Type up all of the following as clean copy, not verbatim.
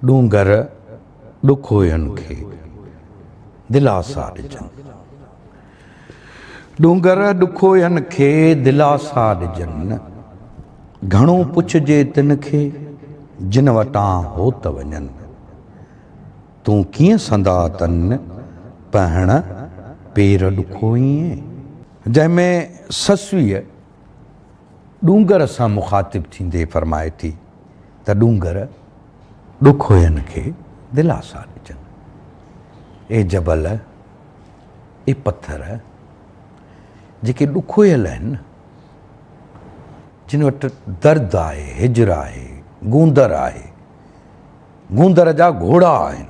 ڏونگر ڏکوين کي دلاسا ڏجن. ڏونگر ڏکوين کي دلاسا ڏجن. گهڻو پڇجي تن کي جن وٽان هوت وڃن. تون ڪيئن سندا تن پهڻ پير ڏکوئين. جنهن ۾ سسئيء ڏونگر سان مخاطب ٿيندي فرمائي ٿي ته ڏونگر ڏکوين کي دلاسا ڏجن. اي جبل، اي پٿر، جيڪي ڏکويل آهن، جن وٽ درد آهي، هجر آهي، گوندر آهي، گوندر جا گهوڙا آهن،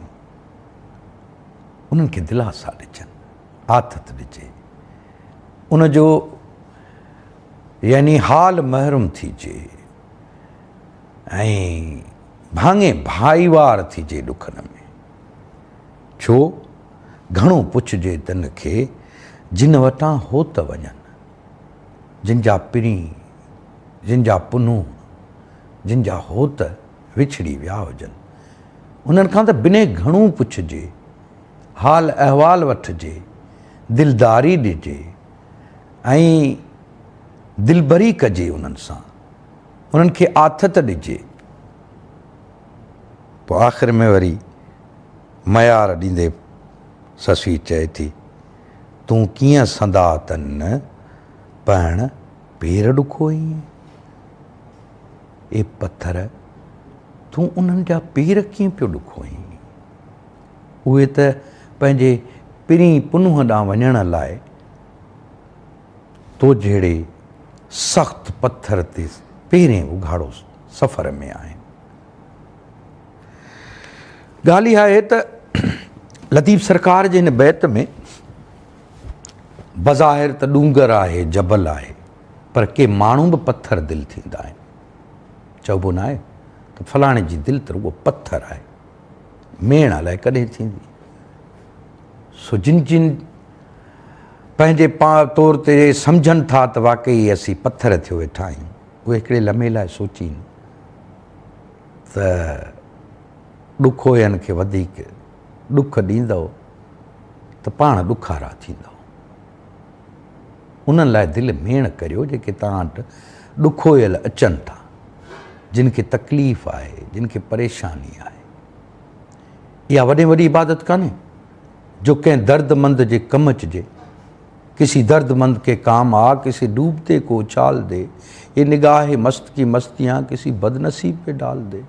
انهن کي دلاسا ڏجن، آٿت ڏجي، ان جو يعني حال محروم ٿيجي ۽ ڀاڱي ڀائيوار ٿيجي ڏکن ۾. ڇو گهڻو پڇجي تن کي جن وٽان هوت وڃن، جن جا پرين، جن جا پنهون، جن جا هوت وڇڙي ويا هجن، انهن کان ته بنهه گهڻو پڇجي، حال احوال وٺجي، دلداري ڏجي ۽ دلبري ڪجي انهن سان، انهن کي آٿت ڏجي. پوء آخر ۾ وري ميار ڏيندي سسئي چئي ٿي، تون ڪيئن سندا تن پهڻ پير ڏکوئين؟ اي پٿر، تون انهن جا پير ڪيئن پيو ڏکوئين؟ اهي ته پنهنجي پرين پنهونء ڏانهن وڃڻ لاء تو جهڙي سخت پٿر تي پيرين اگهاڙو سفر ۾ آهن. ڳالهه اها آهي ته لطيف سرڪار جي هن بيت ۾ بظاهر ته ڏونگر آهي، جبل آهي، پر ڪي ماڻهو به پٿر دل ٿيندا آهن. چئبو ناهي ته فلاڻي جي دل ته رڳو پٿر آهي. ميڻ الائي ڪڏهن ٿيندي. سو جن جن پنهنجي طور تي سمجهن ٿا ته واقعي اسين پٿر ٿيو ويٺا آهيون، اهي هڪڙي لمحي لاء سوچين ته ڏکوين کي وڌيڪ ڏک ڏيندؤ ته پاڻ ڏکارا ٿيندؤ. انهن لاء دل ميڻ ڪريو جيڪي توهان وٽ ڏکويل اچن ٿا، جن کي تڪليف آهي، جن کي پريشاني آهي. اها وڏي وڏي عبادت ڪانهي جو ڪنهن درد مند جي ڪم اچجي. ڪسي درد مند ڪي ڪام آ، ڪسي ڊوبتي ڪو اڇال the, يي نگاهه مست ڪي مستيان ڪسي بدنصيب پي ڊال the.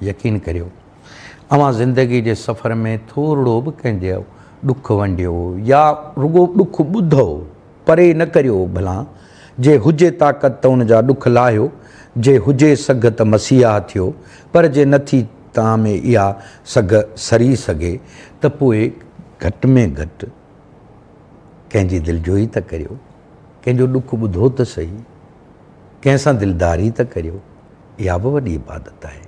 يقين ڪريو اوهان زندگي جي سفر ۾ ٿورڙو به ڪنهن جو ڏک ونڊيو يا رڳو ڏک ٻڌو، پري نه ڪريو ڀلان، جي هجي طاقت ته ان جا ڏک لاهيو، جي هجي سگهه ته مسيحا ٿيو، پر جي نه ٿي توهان ۾ اها سگهه سري سگهي ته پوء گهٽ ۾ گهٽ ڪنهن جي دلجوئي ته ڪريو، ڪنهن جو ڏک ٻڌو ته سهي، ڪنهن سان دلداري ته ڪريو، اها به وڏي عبادت آهي.